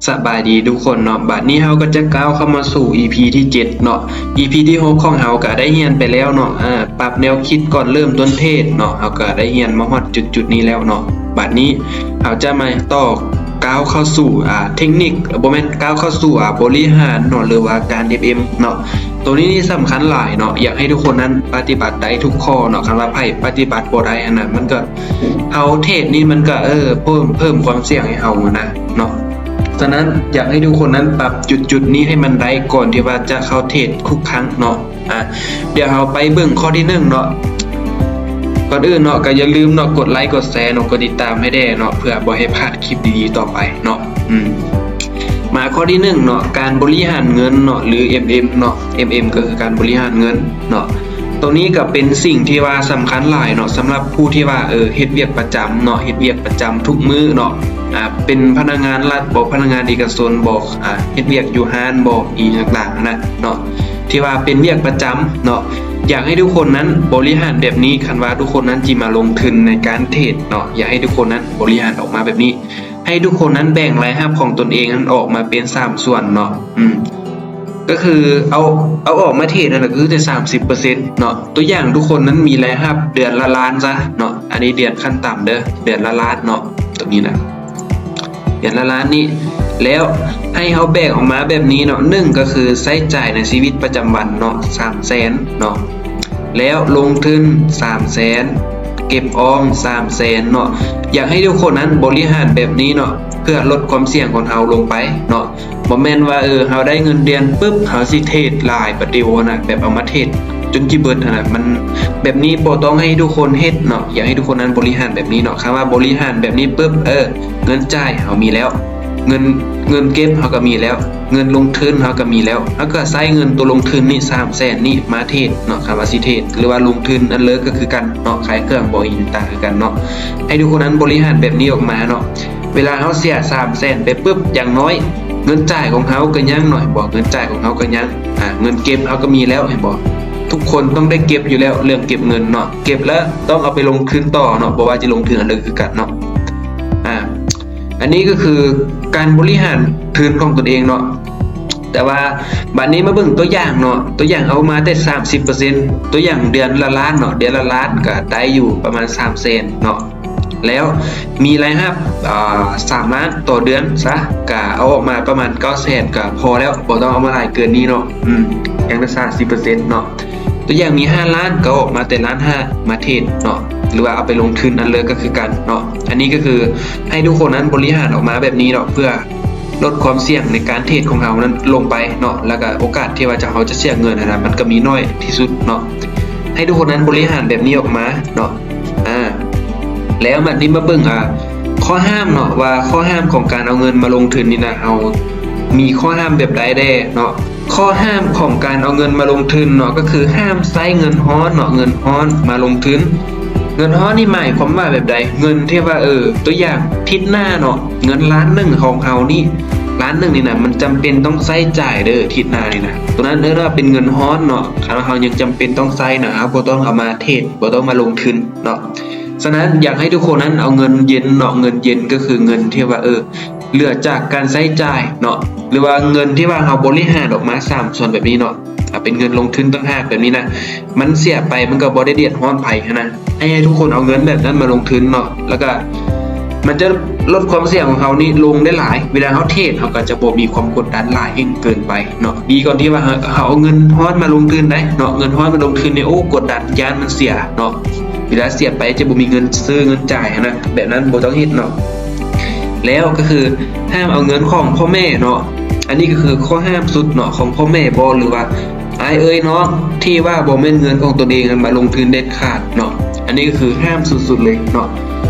ສະບາຍດີທຸກຄົນເນາະ, ບາດນີ້ເຮົາກໍຈະກ້າວເຂົ້າມາສູ່ ອີພີ ທີເຈັດເນາະ. ອີພີ ທີຫົກຂອງເຮົາກໍໄດ້ຮຽນໄປແລ້ວເນາະ, ອາ ປັບແນວຄິດກ່ອນເລີ່ມຕົ້ນເທຣດເນາະ, ເຮົາກໍໄດ້ຮຽນມາຮອດຈຸດໆນີ້ແລ້ວເນາະ. ບາດນີ້ເຮົາຈະມາຕໍ່ກ້າວເຂົ້າສູ່ ອາ ເທັກນິກ ບໍ່ແມ່ນ ກ້າວເຂົ້າສູ່ ອາ ບໍລິຫານເນາະ ຫຼືວ່າການ ເອັຟເອັມ ເນາະ. ໂຕນີ້ນີ້ສຳຄັນຫຼາຍເນາະ, ຢາກໃຫ້ທຸກຄົນນັ້ນປະຕິບັດໄດ້ທຸກຂໍ້ເນາະ. ຄັນວ່າໃຜປະຕິບັດບໍ່ໄດ້ຫັ້ນນະ ມັນກໍ ເຮົາເທຣດນີ້ມັນກໍ ເອີ ເພີ່ມ ເພີ່ມຄວາມສ່ຽງໃຫ້ເຮົານະເນາະ. ສະນັ້ນ ຢາກໃຫ້ທຸກຄົນນັ້ນປັບຈຸດໆນີ້ໃຫ້ມັນໄດ້ ກ່ອນທີ່ວ່າຈະເຂົ້າເທຣດທຸກຄັ້ງເນາະ. ອາ ດຽວເຮົາໄປເບິ່ງຂໍ້ທີໜຶ່ງເນາະ. ກ່ອນອື່ນເນາະ ກໍຢ່າລືມເນາະ ກົດໄລ ກົດແຊເນາະ, ກົດຕິດຕາມໃຫ້ແດ່ເນາະ ເພື່ອບໍ່ໃຫ້ພາດຄລິບດີໆຕໍ່ໄປເນາະ. ອືມ ມາຂໍ້ທີໜຶ່ງເນາະ, ການບໍລິຫານເງິນເນາະ ຫຼື ເອັຟເອັມ ເນາະ. ເອັຟເອັມ ກໍຄືການບໍລິຫານເງິນເນາະ. ໂຕນີ້ກໍເປັນສິ່ງທີ່ວ່າສຳຄັນຫຼາຍເນາະ ສຳລັບຜູ້ທີ່ວ່າ ເອີ ເຮັດວຽກປະຈຳເນາະ, ເຮັດວຽກປະຈຳທຸກມື້ເນາະ, ອາ ເປັນພະນັກງານລັດບໍ ພະນັກງານເອກະຊົນບໍ ອາ ເຮັດວຽກຢູ່ຮ້ານບໍ ອີ່ຫຍັງຕ່າງໆນະເນາະ, ທີ່ວ່າເປັນວຽກປະຈຳເນາະ. ຢາກໃຫ້ທຸກຄົນນັ້ນບໍລິຫານແບບນີ້. ຄັນວ່າທຸກຄົນນັ້ນຊິມາລົງທຶນໃນການເທຣດເນາະ, ຢາກໃຫ້ທຸກຄົນນັ້ນບໍລິຫານອອກມາແບບນີ້. ໃຫ້ທຸກຄົນນັ້ນແບ່ງລາຍຮັບຂອງຕົນເອງນັ້ນອອກມາເປັນສາມສ່ວນເນາະ. ອືມ ກໍຄືເອົາ ເອົາອອກມາເທຣດນັ້ນນະ ກໍຄືແຕ່ສາມສິບເປີເຊັນເນາະ. ຕົວຢ່າງ ທຸກຄົນນັ້ນມີລາຍຮັບເດືອນລະລ້ານຊະເນາະ, ອັນນີ້ເດືອນຂັ້ນຕ່ຳເດີ ເດືອນລະລ້ານເນາະ, ຕົວນີ້ນະ ເດືອນລະລ້ານນີ້. ແລ້ວໃຫ້ເຮົາແບ່ງອອກມາແບບນີ້ເນາະ, ໜຶ່ງ ກໍຄືໃຊ້ຈ່າຍໃນຊີວິດປະຈຳວັນເນາະ ສາມແສນເນາະ, ແລ້ວລົງທຶນສາມແສນ ເກັບອອມສາມແສນເນາະ. ຢາກໃຫ້ທຸກຄົນນັ້ນບໍລິຫານແບບນີ້ເນາະ ເພື່ອລົດຄວາມສ່ຽງຂອງເຮົາລົງໄປເນາະ. ບໍ່ແມ່ນວ່າ ເອີ ເຮົາໄດ້ເງິນເດືອນປຶບ ເຮົາຊິເທຣດຫຼາຍປະຕິວຫັ້ນນະ, ແບບເອົາມາເທຣດຈົນຊິເບິດຫັ້ນນະ. ມັນ ແບບນີ້ບໍ່ຕ້ອງໃຫ້ທຸກຄົນເຮັດເນາະ, ຢາກໃຫ້ທຸກຄົນນັ້ນບໍລິຫານແບບນີ້ເນາະ. ຄັນວ່າບໍລິຫານແບບນີ້ປຶບ ເອີ ເງິນຈ່າຍເຮົາມີແລ້ວ ເງິນ ເງິນເກັບເຮົາກໍມີແລ້ວ, ເງິນລົງທຶນເຮົາກໍມີແລ້ວ, ເຮົາກໍໃຊ້ເງິນຕົວລົງທຶນນີ້ ສາມແສນນີ້ມາເທຣດເນາະ. ຄັນວ່າຊິເທຣດ ຫຼືວ່າລົງທຶນອັນເລີກກໍຄືກັນເນາະ, ຂາຍເຄື່ອງບໍ ອີ່ຫຍັງຕ່າງໆຄືກັນເນາະ. ໃຫ້ທຸກຄົນນັ້ນບໍລິຫານແບບນີ້ອອກມາເນາະ. ເວລາເຮົາເສຍສາມແສນໄປປຶບ ຢ່າງໜ້ອຍເງິນຈ່າຍຂອງເຮົາກໍຍັງໜ້ອຍບໍ, ເງິນຈ່າຍຂອງເຮົາກໍຍັງ ອາ ເງິນເກັບເຮົາກໍມີແລ້ວ ເຫັນບໍ? ທຸກຄົນຕ້ອງໄດ້ເກັບຢູ່ແລ້ວ ເລື່ອງເກັບເງິນເນາະ, ເກັບແລ້ວຕ້ອງເອົາໄປລົງທຶນຕໍ່ເນາະ, ບໍ່ວ່າຈະລົງທຶນອັນໃດຄືກັນເນາະ. ອາ ອັນນີ້ກໍຄືການບໍລິຫານທຶນຂອງຕົນເອງເນາະ. ແຕ່ວ່າບາດນີ້ມາເບິ່ງຕົວຢ່າງເນາະ, ຕົວຢ່າງເອົາມາແຕ່ສາມສິບເປີເຊັນ, ຕົວຢ່າງເດືອນລະລ້ານເນາະ, ເດືອນລະລ້ານກໍໄດ້ຢູ່ປະມານສາມແສນເນາະ. ແລ້ວມີລາຍຮັບ ອາ ສາມລ້ານຕໍ່ເດືອນຊະ, ກະເອົາອອກມາປະມານເກົ້າແສນກະພໍແລ້ວ, ບໍ່ຕ້ອງເອົາມາຫຼາຍເກີນນີ້ເນາະ. ອືມ ຢ່າງລະສາມສິບເປີເຊັນເນາະ. ຕົວຢ່າງມີຫ້າລ້ານ ກໍເອົາອອກມາແຕ່ລ້ານຫ້າມາເທຣດເນາະ, ຫຼືວ່າເອົາໄປລົງທຶນອັນເລີກກໍຄືກັນເນາະ. ອັນນີ້ກໍຄືໃຫ້ທຸກຄົນນັ້ນບໍລິຫານອອກມາແບບນີ້ເນາະ ເພື່ອລົດຄວາມສ່ຽງໃນການເທຣດຂອງເຮົານັ້ນລົງໄປເນາະ, ແລ້ວກໍໂອກາດທີ່ວ່າຈະ ເຮົາຈະເສຍເງິນຫັ້ນນະ ມັນກໍມີໜ້ອຍທີ່ສຸດເນາະ. ໃຫ້ທຸກຄົນນັ້ນບໍລິຫານແບບນີ້ອອກມາເນາະ. ອາ ແລ້ວບັດນີ້ມາເບິ່ງ ອາ ຂໍ້ຫ້າມເນາະ ວ່າຂໍ້ຫ້າມຂອງການເອົາເງິນມາລົງທຶນນີ້ນະ ເຮົາມີຂໍ້ຫ້າມແບບໃດແດ່ເນາະ. ຂໍ້ຫ້າມຂອງການເອົາເງິນມາລົງທຶນເນາະ ກໍຄືຫ້າມໃຊ້ເງິນຮ້ອນເນາະ, ເງິນຮ້ອນມາລົງທຶນ. ເງິນຮ້ອນນີ້ໝາຍຄວາມວ່າແບບໃດ? ເງິນທີ່ວ່າ ເອີ ຕົວຢ່າງທິດໜ້າເນາະ, ເງິນລ້ານໜຶ່ງຂອງເຮົານີ້ ລ້ານໜຶ່ງນີ້ນະ ມັນຈຳເປັນຕ້ອງໃຊ້ຈ່າຍເດີ ທິດໜ້ານີ້ນະ, ຕົວນັ້ນເອີ້ນວ່າເປັນເງິນຮ້ອນເນາະ. ຄັນວ່າເຮົາຍັງຈຳເປັນຕ້ອງໃຊ້ນະ ເຮົາບໍ່ຕ້ອງເອົາມາເທຣດ ບໍ່ຕ້ອງມາລົງທຶນເນາະ. ສະນັ້ນ ຢາກໃຫ້ທຸກຄົນນັ້ນເອົາເງິນເຢັນເນາະ, ເງິນເຢັນກໍຄືເງິນທີ່ວ່າ ເອີ ເຫຼືອຈາກການໃຊ້ຈ່າຍເນາະ ຫຼືວ່າເງິນທີ່ວ່າເຮົາບໍລິຫານອອກມາສາມສ່ວນແບບນີ້ເນາະ, ເອົາເປັນເງິນລົງທຶນຕ່າງຫາກແບບນີ້ນະ, ມັນເສຍໄປມັນກໍບໍ່ໄດ້ເດືອດຮ້ອນໃຜຫັ້ນນະ. ໃຫ້ ໃຫ້ທຸກຄົນເອົາເງິນແບບນັ້ນມາລົງທຶນເນາະ, ແລ້ວກໍມັນຈະລົດຄວາມສ່ຽງຂອງເຮົານີ້ລົງໄດ້ຫຼາຍ. ເວລາເຮົາເທຣດ ເຮົາກໍຈະບໍ່ມີຄວາມກົດດັນຫຼາຍເກີນໄປເນາະ. ດີກ່ອນທີ່ວ່າເຮົາ ເຮົາເອົາເງິນຮ້ອນມາລົງທຶນໄດ໋ເນາະ, ເງິນຮ້ອນມາລົງທຶນນີ້ ໂອ້ ກົດດັນ ຢ້ານມັນເສຍເນາະ. ເວລາເສຍໄປຈະບໍ່ມີເງິນຊື້ເງິນຈ່າຍຫັ້ນນະ, ແບບນັ້ນບໍ່ຕ້ອງເຮັດເນາະ. ແລ້ວກໍຄືຫ້າມເອົາເງິນຂອງພໍ່ແມ່ເນາະ, ອັນນີ້ກໍຄືຂໍ້ຫ້າມສຸດເນາະ ຂອງພໍ່ແມ່ບໍ ຫຼືວ່າອ້າຍເອີຍນ້ອງ ທີ່ວ່າບໍ່ແມ່ນເງິນຂອງຕົນເອງນັ້ນມາລົງທຶນເດັດຂາດເນາະ. ອັນນີ້ກໍຄືຫ້າມສຸດໆເລີຍເນາະ.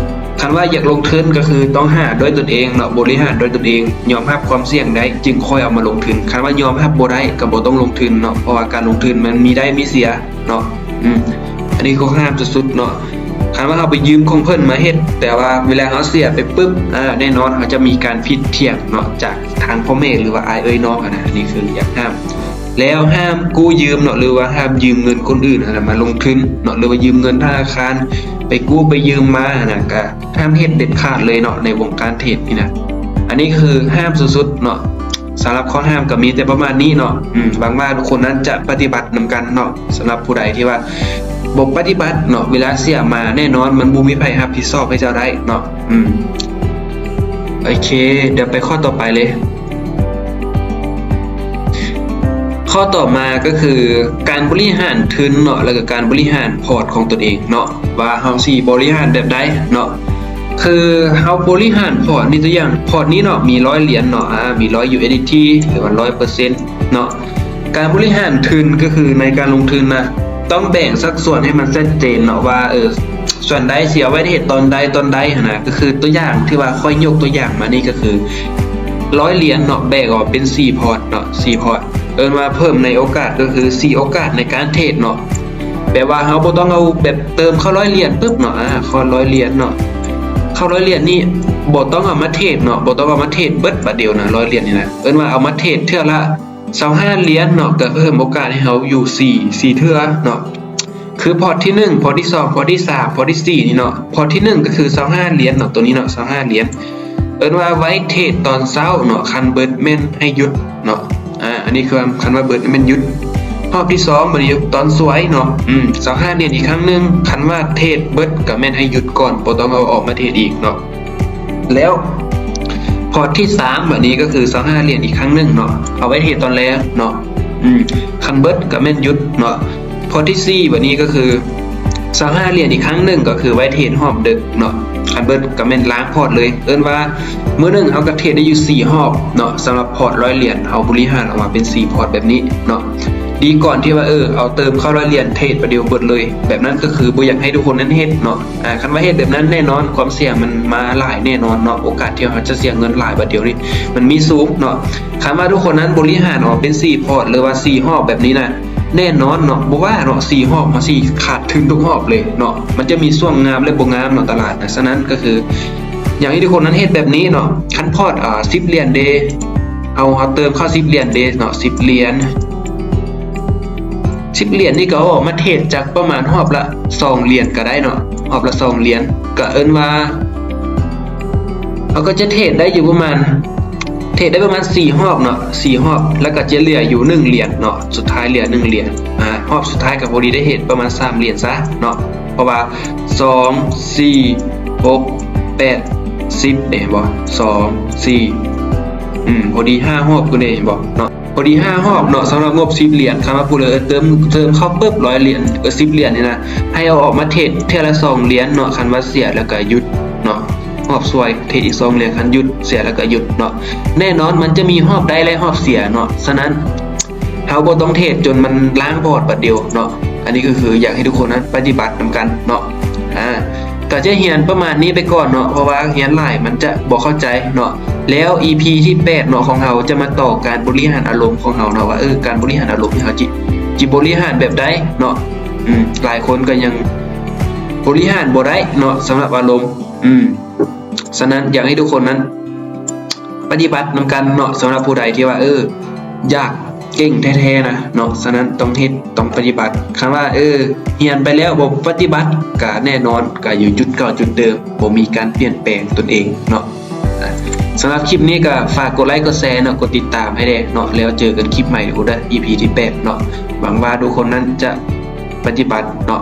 ຄັນວ່າຢາກລົງທຶນກໍຄືຕ້ອງຫາດ້ວຍຕົນເອງເນາະ, ບໍລິຫານດ້ວຍຕົນເອງ, ຍອມຮັບຄວາມສ່ຽງໄດ້ຈຶ່ງຄ່ອຍເອົາມາລົງທຶນ. ຄັນວ່າຍອມຮັບບໍ່ໄດ້ກໍບໍ່ຕ້ອງລົງທຶນເນາະ, ເພາະວ່າການລົງທຶນມັນມີໄດ້ມີເສຍ ເນາະ. ອືມ ອັນນີ້ກໍຫ້າມສຸດໆເນາະ. ຄັນວ່າເຮົາໄປຢືມຂອງເພິ່ນມາເຮັດ ແຕ່ວ່າເວລາເຮົາເສຍໄປປຶບ ອາ ແນ່ນອນເຮົາຈະມີການຜິດຖຽງເນາະ ຈາກທາງພໍ່ແມ່ ຫຼືວ່າອ້າຍເອີຍນ້ອງຫັ້ນນະ. ອັນນີ້ຄືຢາກຫ້າມ. ແລ້ວຫ້າມກູ້ຢືມເນາະ ຫຼືວ່າຫ້າມຢືມເງິນຄົນອື່ນຫັ້ນນະ ມາລົງທຶນເນາະ ຫຼືວ່າຢືມເງິນທະນາຄານ ໄປກູ້ໄປຢືມມາຫັ້ນນະ ກະ ຫ້າມເຮັດເດັດຂາດເລີຍເນາະ ໃນວົງການເທຣດນີ້ນະ. ອັນນີ້ຄືຫ້າມສຸດໆເນາະ. ສຳລັບຂໍ້ຫ້າມກໍມີແຕ່ປະມານນີ້ເນາະ. ອືມ ຫວັງວ່າທຸກຄົນນັ້ນຈະປະຕິບັດນຳກັນເນາະ. ສຳລັບຜູ້ໃດທີ່ວ່າບໍ່ປະຕິບັດເນາະ ເວລາເສຍມາແນ່ນອນມັນບໍ່ມີໃຜຮັບຜິດຊອບໃຫ້ເຈົ້າໄດ້ເນາະ. ອືມ ໂອເຄ ດຽວໄປຂໍ້ຕໍ່ໄປເລີຍ. ຂໍ້ຕໍ່ມາກໍຄືການບໍລິຫານທຶນເນາະ ແລ້ວກໍການບໍລິຫານພອດຂອງຕົນເອງເນາະ ວ່າເຮົາຊິບໍລິຫານແບບໃດເນາະ. ຄືເຮົາບໍລິຫານພອດນີ້ ຕົວຢ່າງພອດນີ້ເນາະ ມີຮ້ອຍຫຼຽນເນາະ ອາ ມີຮ້ອຍ USDT ຫຼືວ່າຮ້ອຍເປີເຊັນເນາະ. ການບໍລິຫານທຶນກໍຄືໃນການລົງທຶນນະ ຕ້ອງແບ່ງສັດສ່ວນໃຫ້ມັນຊັດເຈນເນາະ ວ່າ ເອີ ສ່ວນໃດຊິເອົາໄວ້ເຮັດຕອນໃດຕອນໃດຫັ້ນນະ. ກໍຄືຕົວຢ່າງທີ່ວ່າຂ້ອຍຍົກຕົວຢ່າງມານີ້ກໍຄືຮ້ອຍຫຼຽນເນາະ ແບ່ງອອກເປັນສີ່ພອດເນາະ ສີ່ພອດ ເອີ້ນວ່າເພີ່ມໃນໂອກາດ ກໍຄືສີ່ໂອກາດໃນການເທຣດເນາະ. ແບບວ່າເຮົາບໍ່ຕ້ອງເອົາແບບເຕີມເຂົ້າຮ້ອຍຫຼຽນປຶບເນາະ ອາ ເຂົ້າຮ້ອຍຫຼຽນເນາະ ເຂົ້າຮ້ອຍຫຼຽນນີ້ບໍ່ຕ້ອງເອົາມາເທຣດເນາະ ບໍ່ຕ້ອງເອົາມາເທຣດເບິດບາດດຽວນະ ຮ້ອຍຫຼຽນນີ້ນະ. ເອີ້ນວ່າເອົາມາເທຣດເທື່ອລະຊາວຫ້າຫຼຽນເນາະ ກໍເພີ່ມໂອກາດໃຫ້ເຮົາຢູ່ສີ່ ສີ່ເທື່ອເນາະ. ຄືພອດທີໜຶ່ງ ພອດທີສອງ ພອດທີສາມ ພອດທີສີ່ນີ້ເນາະ. ພອດທີໜຶ່ງກໍຄືຊາວຫ້າຫຼຽນເນາະ ໂຕນີ້ເນາະ ຊາວຫ້າຫຼຽນ ເອີ້ນວ່າໄວ້ເທຣດຕອນເຊົ້າເນາະ ຄັນເບິດແມ່ນໃຫ້ຢຸດເນາະ. ອາ ອັນນີ້ຄືວ່າຄັນວ່າເບິດແມ່ນຢຸດ. ຮອບທີສອງ ບາດນີ້ຕອນສວຍເນາະ ອືມ ຊາວຫ້າຫຼຽນອີກຄັ້ງໜຶ່ງ ຄັນວ່າເທຣດເບິດກໍແມ່ນໃຫ້ຢຸດກ່ອນ ບໍ່ຕ້ອງເອົາອອກມາເທຣດອີກເນາະ. ແລ້ວພອດທີສາມ ບາດນີ້ກໍຄືຊາວຫ້າຫຼຽນອີກຄັ້ງໜຶ່ງເນາະ ເອົາໄວ້ເທຣດຕອນແລງເນາະ ອືມ ຄັນເບິດກໍແມ່ນຢຸດເນາະ. ພອດທີສີ່ ບາດນີ້ກໍຄືຊາວຫ້າຫຼຽນອີກຄັ້ງໜຶ່ງ ກໍຄືໄວ້ເທຣດຮອບເດິກເນາະ ຄັນເບິດກໍແມ່ນລ້າງພອດເລີຍ. ເອີ້ນວ່າມື້ໜຶ່ງເຮົາກໍເທຣດໄດ້ຢູ່ສີ່ຮອບເນາະ ສຳລັບພອດຮ້ອຍຫຼຽນ ເຮົາບໍລິຫານອອກມາເປັນສີ່ພອດແບບນີ້ເນາະ. ດີກ່ອນທີ່ວ່າ ເອີ ເອົາເຕີມເຂົ້າຮ້ອຍຫຼຽນເທຣດບາດດຽວເບິດເລີຍ ແບບນັ້ນກໍຄືບໍ່ຢາກໃຫ້ທຸກຄົນນັ້ນເຮັດເນາະ. ອາ ຄັນວ່າເຮັດແບບນັ້ນແນ່ນອນຄວາມສ່ຽງມັນມາຫຼາຍແນ່ນອນເນາະ ໂອກາດທີ່ເຮົາຈະເສຍເງິນຫຼາຍບາດດຽວນີ້ມັນມີສູງເນາະ. ຄັນວ່າທຸກຄົນນັ້ນບໍລິຫານອອກເປັນສີ່ພອດ ຫຼືວ່າສີ່ຮອບແບບນີ້ນະ ແນ່ນອນເນາະ ບໍ່ວ່າເນາະ ສີ່ຮອບເຮົາຊິຂາດທຶນທຸກຮອບເລີຍເນາະ ມັນຈະມີຊ່ວງງາມ ແລະ ບໍ່ງາມເນາະຕະຫຼາດນະ. ສະນັ້ນກໍຄືຢາກໃຫ້ທຸກຄົນນັ້ນເຮັດແບບນີ້ເນາະ. ຄັນພອດ ອາ ສິບຫຼຽນເດ ເຮົາ ເຮົາເຕີມເຂົ້າສິບຫຼຽນເດເນາະ ສິບຫຼຽນ ສິບຫຼຽນນີ້ກໍເອົາອອກມາເທຣດຈັກປະມານຮອບລະສອງຫຼຽນກໍໄດ້ເນາະ ຮອບລະສອງຫຼຽນ ກໍເອີ້ນວ່າເຮົາກໍຈະເທຣດໄດ້ຢູ່ປະມານ ເທຣດໄດ້ປະມານສີ່ຮອບເນາະ ສີ່ຮອບ ແລ້ວກໍຈະເຫຼືອຢູ່ໜຶ່ງຫຼຽນເນາະ ສຸດທ້າຍເຫຼືອໜຶ່ງຫຼຽນ. ອາ ຮອບສຸດທ້າຍກໍພໍດີໄດ້ເທຣດປະມານສາມຫຼຽນຊະເນາະ ເພາະວ່າສອງ ສີ່ ຫົກ ແປດ ສິບເດ້ ເຫັນບໍ່ ສອງ ສີ່ ອືມ ພໍດີຫ້າຮອບພຸ້ນເດ້ ເຫັນບໍ່ເນາະ. ພໍດີຫ້າຮອບເນາະ ສຳລັບງົບສິບຫຼຽນ. ຄັນວ່າຜູ້ໃດເຕີມ ເຕີມເຂົ້າປຶບຮ້ອຍຫຼຽນ ເອີ ສິບຫຼຽນນີ້ນະ ໃຫ້ເອົາອອກມາເທຣດເທື່ອລະສອງຫຼຽນເນາະ ຄັນວ່າເສຍແລ້ວກໍຢຸດເນາະ ຮອບສວຍເທຣດອີກສອງຫຼຽນ ຄັນຢຸດ ເສຍແລ້ວກໍຢຸດເນາະ. ແນ່ນອນມັນຈະມີຮອບໄດ້ ແລະ ຮອບເສຍເນາະ ສະນັ້ນເຮົາບໍ່ຕ້ອງເທຣດຈົນມັນລ້າງພອດບາດດຽວເນາະ. ອັນນີ້ກໍຄືຢາກໃຫ້ທຸກຄົນນັ້ນປະຕິບັດນຳກັນເນາະ. ອາ ກໍຈະຮຽນປະມານນີ້ໄປກ່ອນເນາະ ເພາະວ່າຮຽນຫຼາຍມັນຈະບໍ່ເຂົ້າໃຈເນາະ. ແລ້ວອີພີທີແປດເນາະ ຂອງເຮົາຈະມາຕໍ່ການບໍລິຫານອາລົມຂອງເຮົາເນາະ ວ່າ ເອີ ການບໍລິຫານອາລົມເຮົາຈິ ຈິບໍລິຫານແບບໃດເນາະ. ອືມ ຫຼາຍຄົນກໍຍັງບໍລິຫານບໍ່ໄດ້ເນາະ ສຳລັບອາລົມ. ອືມ ສະນັ້ນຢາກໃຫ້ທຸກຄົນນັ້ນປະຕິບັດນຳກັນເນາະ ສຳລັບຜູ້ໃດທີ່ວ່າ ເອີ ຢາກ ເກັ່ງແທ້ໆນະເນາະ. ສະນັ້ນຕ້ອງເຮັດ ຕ້ອງປະຕິບັດ. ຄັນວ່າ ເອີ ຮຽນໄປແລ້ວບໍ່ປະຕິບັດ ກະແນ່ນອນ ກະຢູ່ຈຸດເກົ່າຈຸດເດີມ ບໍ່ມີການປ່ຽນແປງຕົນເອງເນາະ. ສຳລັບຄລິບນີ້ກະຝາກກົດໄລກົດແຊເນາະ ກົດຕິດຕາມໃຫ້ແດ່ເນາະ. ແລ້ວເຈີກັນຄລິບໃໝ່ພຸ້ນເດີ ອີພີທີແປດເນາະ. ຫວັງວ່າທຸກຄົນນັ້ນຈະປະຕິບັດເນາະ.